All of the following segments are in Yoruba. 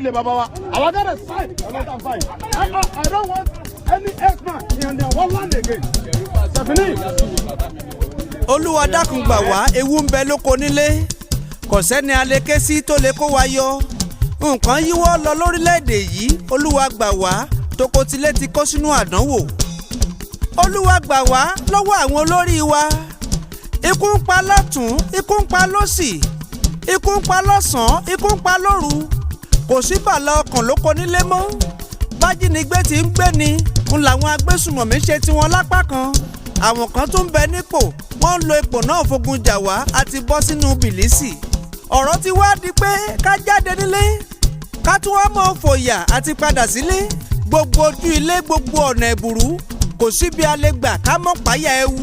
Lórí ilẹ̀ bàbá wa, àwa gẹ́gẹ́ side ọlọ́dà side. I don't want any herdsman in their one land again. C'est fini. Olúwa, dákun gbà wá. Ewu ń bẹ lóko nílé, kò sẹ́ni a lè ké sí tó lè kó wa yọ. Nǹkan yíwọ́ lọ lórílẹ̀‐èdè yìí. Olúwa gbà wá, tokotilé ti kó sínú àdánwò. Olúwa gbà wá lọ́wọ́ àwọn olórí wa. Ikú ń pa lọ́tún, ikú ń pa lọ́sì, ikú ń pa lọ́sàn-án, ikú ń pa lóru. Kò sí bàlá ọkàn lóko nílé mọ́. Bájínigbé ti ń gbé ni ń làwọn agbésùmọ̀mí ṣe tiwọn lápá kan. Àwọn kan tún ń bẹ nípò, wọ́n ń lo ipò náà fogun jà wá àti bọ́ sínú bìlísì. Ọ̀rọ̀ ti wá di pé ká jáde nílé, ká tún wá mọ́ fòyà àti padà sílé. Gbogbo ojú ilé, gbogbo ọ̀nà ẹ̀bùrú, kò síbi a lè gbà ká mọ́ páyà ewu.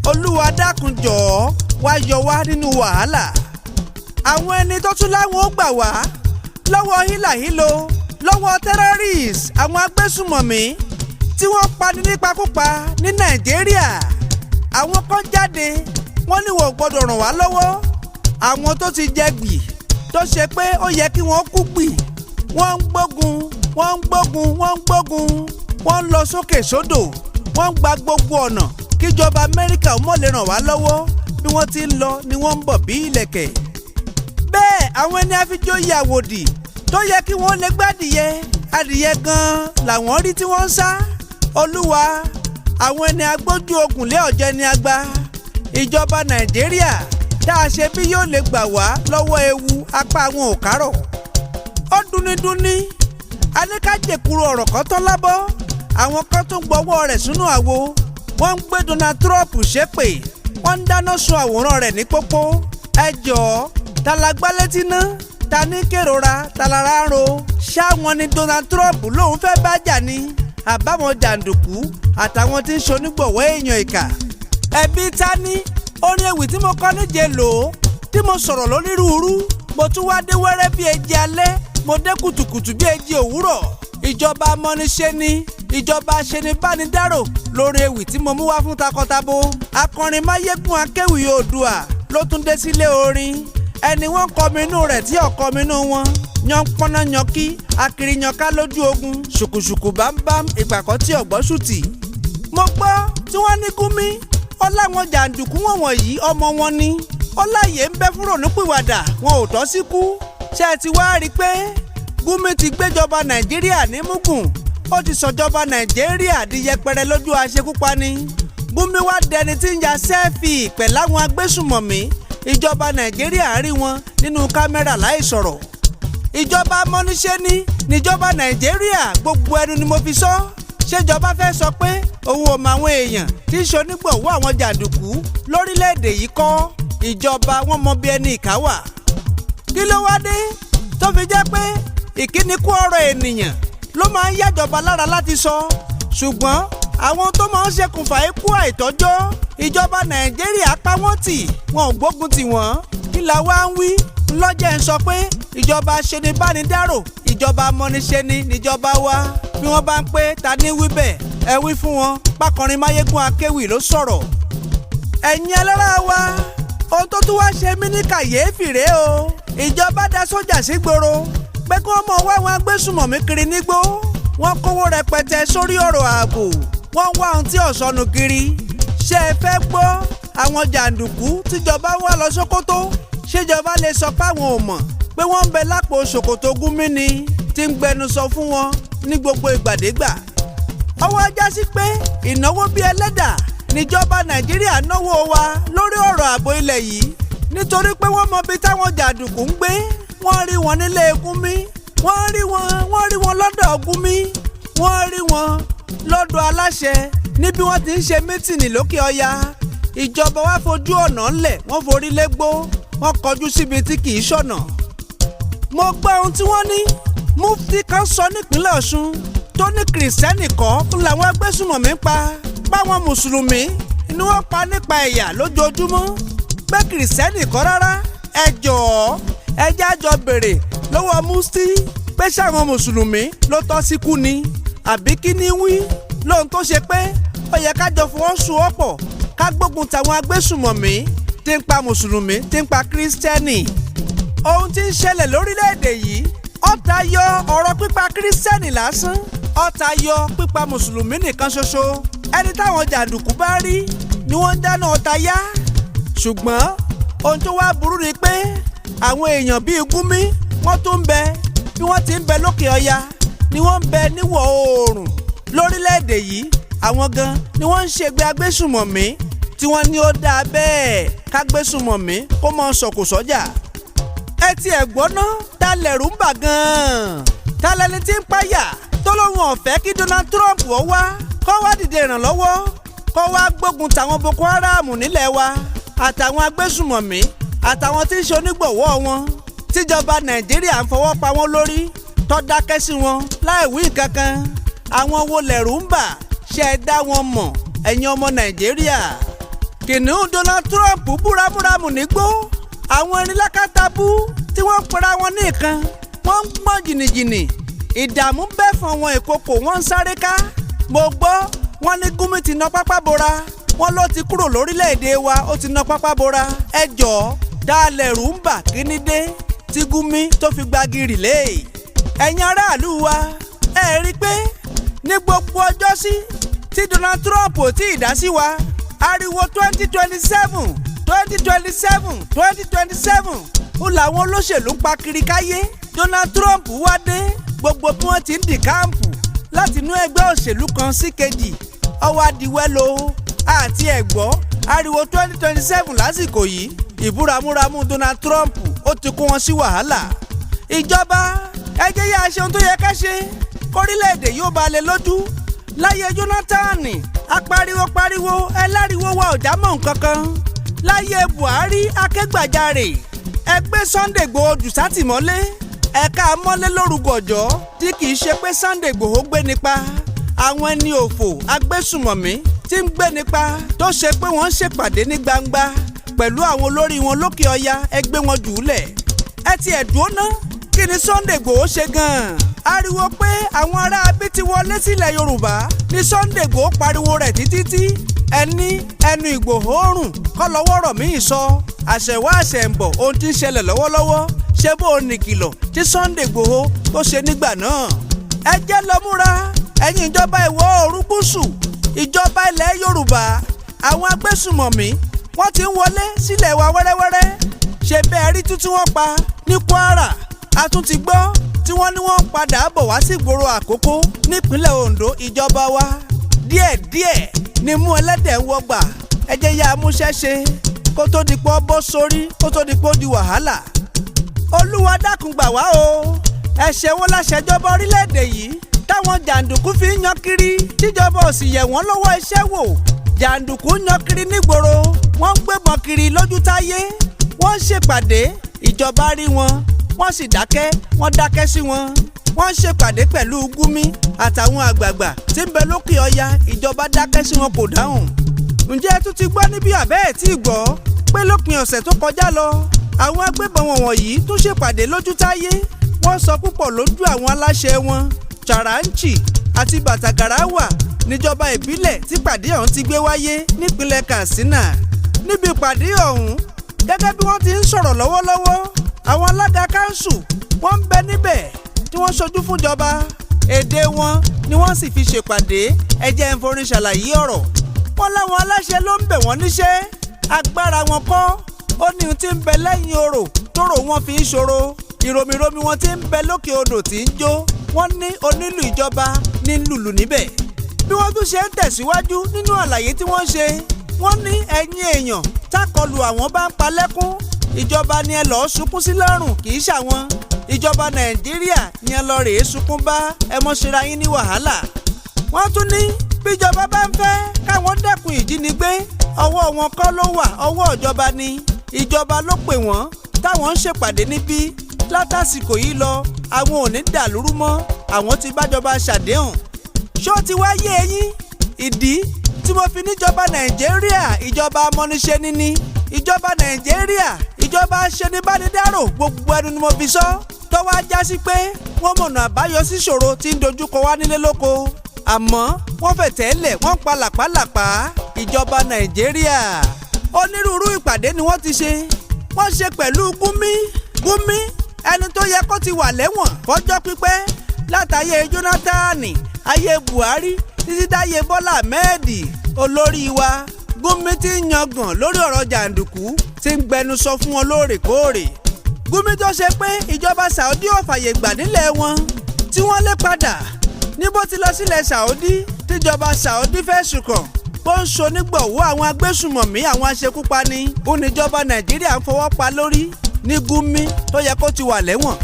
Olúwa, dákun, jọ̀ọ́, wá yọ wá nínú wàhálà. Àwọn ẹni tó tún láwọn ó gbà wá lọ́wọ́ hílàhílo, lọ́wọ́ terrorists, àwọn agbésùmọ̀mí tí wọ́n pani nípakúpa ní Nàìjíríà, àwọn kan jáde, wọ́n ní wọ́n gbọ́dọ̀ ràn wá lọ́wọ́. Àwọn tó ti jẹ gbì, tó ṣe pé ó yẹ kí wọ́n kú gbì, wọ́n ń gbógun, wọ́n ń gbógun, wọ́n ń gbógun, wọ́n ń lọ sókè sódò, wọ́n ń gba gbogbo ọ̀nà kíjọba Amẹ́ríkà ó mọ̀ lè ràn wá lọ́wọ́. Bí wọ́n ti ń lọ ni wọ́n ń bọ̀ bí ìlẹ̀kẹ̀. Bẹ́ẹ̀ àwọn ẹni àfijóyè àwòdì tó yẹ kí wọ́n lè gbádìyẹ adìyẹ gan-an làwọn rí tí wọ́n ń sá. Olúwa, àwọn ẹni agbójú okùn lé ọ̀jẹ̀ ni agba ìjọba Nàìjíríà tá a ṣe bí yóò lè gbà wá lọ́wọ́ ewu, apá àwọn ò kárọ̀. Ó duniduni aníkàjẹkuru ọ̀rọ̀ kan tán lábọ́, àwọn kan tún gbọ́wọ́ rẹ̀ sínú àwo. Wọ́n ń gbé Donald Trump ṣépè, wọ́n ń dáná sun àwòrán rẹ̀ ní pópó. Ẹ jọ̀ọ́, ta la gbá létí ná? Ta ní kérora? Ta lára ń ro? Ṣáwọn ni Donald Trump lòun fẹ́ bá jà ní àbáwọn jàǹdùkú àtàwọn tí ń ṣonígbọ̀wọ́ èèyàn ìkà? Ẹbí ta ní orin ewì tí mo kọ́ níje lò ó, tí mo sọ̀rọ̀ lónírúurú. Mo tún wá dé wẹ́rẹ́ bí eji alẹ́, mo dé kùtùkùtù bí eji òwúrọ̀. Ìjọba amọ́niṣe ni ìjọba aṣenibánidárò lórí ewì tí mo mú wá fún takọtabo. Akọrin Máyégún Akéwì Oòdùà ló tún dé sílé orin. Ẹni wọ́n kọmi inú rẹ̀ tí ọ̀kọ́ mi inú wọn yan pọ́nà yankí akiriyanká lójú ogun, ṣùkùṣùkù bámbám, ìpàkọ́ tí ọ̀gbọ́n ṣùtì. Mo gbọ́ tí wọ́n ní Gúnmí ó láwọn jàǹdùkú wọ̀nyí ọmọ wọn ni. Ó láàyè ń bẹ fún rònúpìwàdà, wọn ò tọ́ sí kú. Ṣé ẹ ti wá rí i pé Gúnmí ti gbéjọba Nàìjíríà ní mugun? Ó ti sọ̀jọba Nàìjíríà di yẹpẹrẹ lójú aṣekúpani. Gúnmí wá dẹni tí ń ya selfie pẹ̀láwọn agbésùmọ̀mí. Ìjọba Nàìjíríà rí wọn nínú kámẹ́rà láì sọ̀rọ̀. Ìjọba amọ́niṣẹ́ ní níjọba Nàìjíríà, gbogbo ẹnu ni mo fi sọ. Ṣèjọba fẹ́ sọ pé òun ò mọ àwọn èèyàn tí ń ṣonígbọ̀wọ́ àwọn jàǹdùkú lórílẹ̀‐èdè yìí kọ́? Ìjọba wọn mọ bí ẹni ìka wà. Kí ló wá dé tó fi jẹ́ pé ìkíni kú ọ̀rọ̀ ènìyàn ló máa ń yájọba lára láti sọ, ṣùgbọ́n àwọn tó máa ń ṣokùnfà ikú àìtọ́jọ́, ìjọba Nàìjíríà pa wọ́n tì, wọn ò gbógun tì wọ́n? Kí la wá ń wí lọ́jẹ́ ń sọ pé ìjọba ṣenibánidárò, ìjọba amọ́niṣẹ́ni níjọba wa? Bí wọ́n bá ń pé ta ní wí bẹ́ẹ̀, ẹ wí fún wọn pákọrin Máyégún Akéwì ló sọ̀rọ̀. Ẹ̀yin ẹlẹ́rà wa, ohun tó tún wá ṣe mí ní kàyéfì rèé o. Ìjọba da sójà sígboro pé kí wọ́n mọ̀ wá àwọn agbésùmọ̀mí kiri nígbó. Wọ́n kówó rẹpẹtẹ sórí ọ̀rọ̀ ààbò, wọ́n wá ohun tí ọ̀sọ́nù kiri. Ṣé ẹ fẹ́ gbọ́? Àwọn jàǹdùkú tíjọba wá lọ Sókótó, ṣèjọba lè sọ pé àwọn ò mọ̀ pé wọ́n ń bẹ lápò ṣòkòtò Gúnmí ni tí ń gbẹnusọ fún wọn ní gbogbo ìgbàdégbà? Ọwọ́ ajá sí pé ìnáwó bíi ẹlẹ́dà níjọba Nàìjíríà náwó wa lórí ọ̀rọ̀ ààbò ilẹ̀ yìí, nítorí pé wọ́n mọ ibi táwọn jàǹdùkú ń gbé. Wọ́n rí wọn nílé Gúnmí, wọ́n rí wọn, wọ́n rí wọn lọ́dọ̀ Gúnmí, wọ́n rí wọn lọ́dọ̀ aláṣẹ níbi wọ́n ti ń ṣe meeting lókè ọya. Ìjọba wa fojú ọ̀nà ńlẹ̀, wọ́n forí légbó, wọ́n kọjú síbi tí kì í ṣọ̀nà. Mo gbọ́ ohun tí wọ́n ní mufti kan sọ nípínlẹ̀ Ọ̀ṣun, tó ní Kìrìsìtẹ́nì kọ́ ń làwọn agbésùmọ̀mí ń pa, báwọn Mùsùlùmí ni wọ́n pa nípa ẹ̀yà lójoojúmọ́, pé Kìrìsìtẹ́nì kọ́ rárá. Ẹ jọ̀ọ́, ẹ jẹ́ àjọ béèrè lọ́wọ́ mufti pé sáwọn Mùsùlùmí ló tọ́ sí kú ni, àbí kí ni wí lóhun tó ṣe pé ó yẹ ká jọ fọwọ́sowọ́pọ̀ ká gbógun tàwọn agbésùmọ̀mí tí ń pa Mùsùlùmí, tí ń pa Kírísítẹ́nì? Ohun tí ń ṣẹlẹ̀ lórílẹ̀‐èdè yìí, Ó tayọ ọ̀rọ̀ pípa Kírísítẹ́nì lásán, ó tayọ pípa Mùsùlùmí nìkan ṣoṣo. Ẹni táwọn jàǹdùkú bá rí ni wọ́n ń dáná ọta yá. Ṣùgbọ́n ohun tó wá burú ni pé àwọn èèyàn bíi Gúnmi wọ́n tún ń bẹ. Bí wọ́n ti ń bẹ lókè ọya ni wọ́n ń bẹ níwọ̀ oòrùn lórílẹ̀‐èdè yìí. Àwọn gan ni wọ́n ń ṣègbè agbésùmọ̀mí tí wọ́n ní ó dáa bẹ́ẹ̀ kágbésùmọ̀mí kó mọ sọ̀kò sọ́jà. Ẹ ti ẹ̀ gbọ́ ná, ta lẹ̀rù ń bà gan-an? Ta lẹni tí ń páyà tó lóun ọ̀fẹ́ kí Donald Trump ó wá kó wá dìde ìrànlọ́wọ́, kó wá gbógun tàwọn Boko Haram nílẹ̀ wa àtàwọn agbésùmọ̀mí àtàwọn tí ń ṣe onígbọ̀wọ́ wọn, tíjọba Nàìjíríà ń fọwọ́ pa wọ́n lórí tó dákẹ́ sí wọn láì wí kankan? Àwọn wo lẹ̀rù ń bà? Ṣe é dá wọn mọ̀, ẹ̀yin ọmọ Nàìjíríà? Kìnìún Donald Trump búramúramù nígbó. Àwọn erin lákàtàbú tí wọ́n ń pera wọn ní nǹkan, wọ́n ń gbọ́n jìnnìjìnnì. Ìdààmú bẹ́ fún àwọn ìkòkò, wọ́n ń sáré ká. Mo gbọ́ wọ́n ní Gúnmi ti na pápá bora, wọ́n ló ti kúrò lórílẹ̀‐èdè wa, ó ti na pápá bora. Ẹ jọ̀ọ́, dálẹ̀rù ń bà kíní dé tí Gúnmi tó fi gbági rìlé? Ẹ̀yin aráàlú wa, ẹ rí i pé ní gbogbo ọjọ́ sí tí Donald Trump ò tí ì dá sí wa, ariwo 2027, 2027, 2027 ó làwọn olóṣèlú ń pa kiri káyé. Donald Trump wá dé, gbogbo bí wọ́n ti ń dì káàmpù láti inú ẹgbẹ́ òṣèlú kan sí kejì, ọwọ́ adìwẹ́lo àti ẹ̀gbọ́ ariwo 2027 lásìkò yìí. Ìbúramúramú Donald Trump ó ti kó wọn sí wàhálà. Ìjọba, ẹ jẹ́ yá ṣe ohun tó yẹ ká ṣe kórílẹ̀-èdè yóò bá lè lójú. Láyé Jonathan, apariwo pariwo ẹláriwo wa ò já mọ́ nǹkan kan. Láyé Buhari, akégbàjarè ẹgbẹ́ Sunday Igboho jù sátìmọ́lé, ẹ̀ka mọ́lé lórúkọ ọjọ́ tí kì í ṣe pé Sunday Igboho gbé nípa àwọn ẹni òfò agbésùmọ̀mí tí ń gbé nípa, tó ṣe pé wọ́n ń ṣèpàdé ní gbangba pẹ̀lú àwọn olórí wọn lókè ọya. Ẹgbẹ́ wọn jù ú lẹ̀. Ẹ ti ẹ̀dùn ná, kí ni Sunday Igboho ṣe gan-an? Ariwo pé àwọn ará abí ti wọlé sílẹ̀ Yorùbá ní Sunday Igboho pariwo rẹ̀ títí tí ẹni ẹnu Ìgbòho rùn kọ́ lọ́wọ́rọ̀ míì sọ. Àṣẹ̀wá àṣẹ̀ǹbọ̀, ohun tí ń ṣẹlẹ̀ lọ́wọ́lọ́wọ́, ṣé bó o nìkìlọ̀ tí Sunday Igboho tó ṣe nígbà náà? Ẹ jẹ́ lọ múra, ẹ̀yin ìjọba ìwọ̀ oòrùn gúúsù, ìjọba ilẹ̀ Yorùbá. Àwọn agbésùmọ̀mí wọ́n ti ń wọlé sílẹ̀ wa wẹ́rẹ́wẹ́rẹ́. Ṣe bẹ́ẹ̀ rí tútù wọ́n pa ní Kwara? A tún ti gbọ́ tí wọ́n ní wọ́n padà bọ̀ wá sí ìgboro Àkókó nípínlẹ̀ Ondo. Ìjọba wa, díẹ̀díẹ̀ ni mú ẹlẹ́dẹ̀ ń wọgbà. Ẹ jẹ́ yá amúṣẹ́ ṣe kó tó di pọ́ bọ́ sórí, kó tó di pọ́ di wàhálà. Olúwa dákun gbà wá o. Ẹ̀ṣẹ̀ wo la ṣẹ̀jọba orílẹ̀-èdè yìí táwọn jàǹdùkú fi ń yan kiri, tíjọba ò sì yẹ̀ wọ́n lọ́wọ́ iṣẹ́ wò? Jàǹdùkú ń yan kiri nígboro, wọ́n ń gbébọn kiri lójú táyé, wọ́n ń ṣèpàdé, ìjọba rí wọn, wọ́n sì dákẹ́, wọ́n dákẹ́ sí wọn. Wọ́n ń ṣèpàdé pẹ̀lú Gúnmi àtàwọn àgbààgbà tí ń bẹ lókè ọya, ìjọba dákẹ́ sí wọn, kò dáhùn. Ǹjẹ́ ẹ tún ti gbọ́ níbi àbẹ́ ẹ̀ tí gbọ́ pé lópin ọ̀sẹ̀ tó kọjá lọ, àwọn agbébọn wọ̀nyí tún ṣèpàdé lójú táyé? Wọ́n sọ púpọ̀ lójú àwọn aláṣẹ wọn. Charanchi àti Bàtàgàràwà níjọba ìbílẹ̀ tí pàdé ọ̀hún ti gbé wáyé nípínlẹ̀ Katsina. Níbi ìpàdé ọ̀hún, gẹ́gẹ́ bí wọ́n ti ń sọ̀rọ̀ lọ́wọ́lọ́wọ́, àwọn alága káńsù wọ́n ń bẹ níbẹ̀ tí wọ́n ṣojú fúnjọba. Èdè wọn ni wọ́n sì fi ṣèpàdé. Ẹ jẹ́ ń forin ṣàlàyé ọ̀rọ̀. Wọ́n láwọn aláṣẹ ló ń bẹ̀ wọ́n níṣẹ́, agbára wọn kọ́. Ó ní ohun tí ń bẹ lẹ́yìn orò tóró wọn fi ń ṣòro, ìròmìròmì wọn tí ń bẹ lókè odò tí ń jó. Wọ́n ní onílù ìjọba ní lùlù níbẹ̀. Bí wọ́n tún ṣe ń tẹ̀síwájú nínú àlàyé tí wọ́n ṣe, wọ́n ní ẹ̀yin èèyàn tákọlù àwọn bá ń palẹ́kún, ìjọba ni ẹ lọ́ọ́ sunkún sí lọ́rùn, kì í ṣàwọn. Ìjọba Nàìjíríà ni ẹ lọ́ọ́ rèé sunkún bá, ẹ mọ́ ṣera yín ní wàhálà. Wọ́n tún ní bíjọba bá ń fẹ́ káwọn dẹ́kun ìjínigbé, ọwọ́ wọn kọ́ ló wà, ọwọ́ ìjọba ni. Ìjọba ló pè wọ́n táwọn ń ṣèpàdé níbí. Látàsìkò yìí lọ, àwọn ò ní dàlúrú mọ́, àwọn ti bájọba ṣàdéhùn. Ṣó ti wá yé eyín ìdí tí mo fi níjọba Nàìjíríà, ìjọba amọ́niṣe níní, ìjọba Nàìjíríà, ìjọba aṣenibánidárò? Gbogbo ẹnu ni mo fi sọ. Tọ́wọ́ á já sí pé wọ́n mọ̀nà àbáyọ síṣòro tí ń dojúkọ wá nílé lóko, àmọ́ wọ́n fẹ̀tẹ́lẹ̀, wọ́n pa làpálàpá. Ìjọba Nàìjíríà, onírúurú ìpàdé ni wọ́n ti ṣe. Wọ́n ṣe pẹ̀lú Gúnmi. Gúnmi Ẹni tó yẹ kó ti wà lẹ́wọ̀n fọjọ́ pípẹ́ látàyè Jónátánì, ayé Buhari, títí dáyé Bọ́lá Ahmed olórí wa, Gumi ti ń yangàn lórí ọ̀rọ̀ jàǹdùkú tí ń gbẹnusọ fún wọn lóòrèkóòrè. Gumi tó ṣe pé ìjọba Saudi ò fàyè gbà nílẹ̀ wọn tí wọ́n lé padà ní bó ti lọ sílẹ̀ Saudi, tíjọba Saudi fẹ̀sùn kàn bó ń ṣonígbọ̀wọ́ àwọn agbésùmọ̀mí, àwọn aṣekúpani, ó níjọba Nàìjíríà ń fọwọ́ pa lórí ní Gumi tó yẹ kó ti wà lẹ́wọ̀n.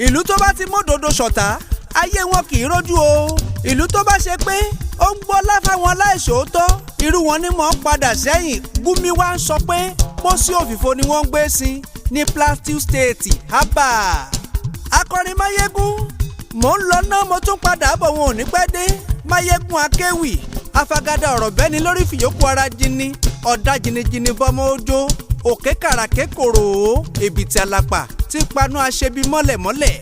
Ìlú tó bá ti mọ́dòdó ṣọ̀tá, ayé wọn kì í rójú o. Ìlú tó bá ṣe pé ó ń gbọ́ láfáwọn aláìṣòótọ́, irú wọn ni mò ń padà sẹ́yìn. Gumi wá ń sọ pé pósí òfìfo ni wọ́n ń gbé sí ní Plateau State. Haba akọrin Máyégún, mò ń lọ náà, mo tún padà bọ̀, wọn ò ní pẹ́ dé. Máyégún akéwì afagada ọ̀rọ̀ bẹ́ni lórí fìyókù ara jini ọ̀dà jìnnìjìnnì bọ́mọ ojó òkè kàràkè kòrò èbìtì àlàpà tí panu aṣebi mọ́lẹ̀mọ́lẹ̀.